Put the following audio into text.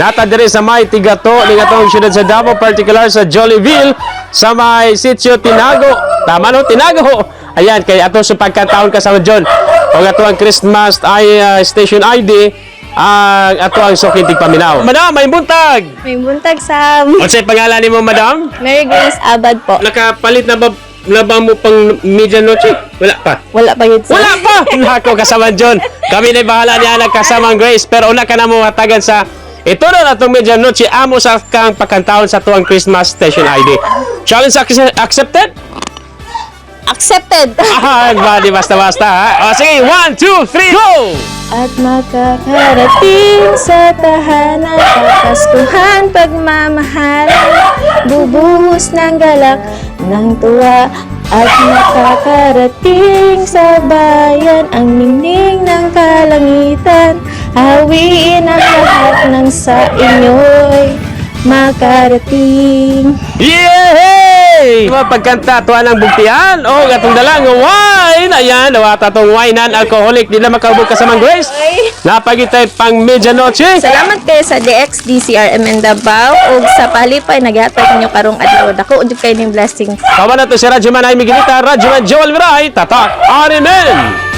Nata diri sa may Tigato ning atong syudad sa Davao, particular sa Jollyville sa may Sitio Tinago. Tama no, Tinago. Ayan, kay ato sa pagkataon kasama John. O ato ang Christmas ay station ID ang ato ang suking tigpaminaw. Madam, may buntag. May buntag sa Unsay pangalan nimo, madam? Mary Grace Abad po. Nakapalit na ba mo pang medianoche? Wala pa. Wala pa yun, sir. Wala pa! Nako, kasama John. Kami na bahala niya nagkasama ang Grace. Pero una ka na mo hatagan sa ito na atong medianoche amo sa kang pagkantahon sa tuwang Christmas station ID. Challenge accepted? Accepted! Ah, ba, di basta-basta ha. O, sige, one, two, three, go! At makakarating sa tahanan, Kapaskuhan, pagmamahalan, bubuhos ng galak, ng tuwa. At makakarating sa bayan, ang ningning ng kalangitan. Hawiin ang lahat ng sa inyo'y makarating. Yay! Mga pagkanta, tuwa ng bugtian. O, atong dalang wine. Ayan, nawata tong wine non-alcoholic. Di na makaubog kasamang Grace. Napagitay pang medianoche. Salamat kayo sa DXDCRMN Davao ug sa palipay naghatag ninyo karong adlaw. Dako jud kay ning blessings. Kawan na to si Radyoman Jaime Ginita, Radyoman Joel Miray, Tatak Arimen!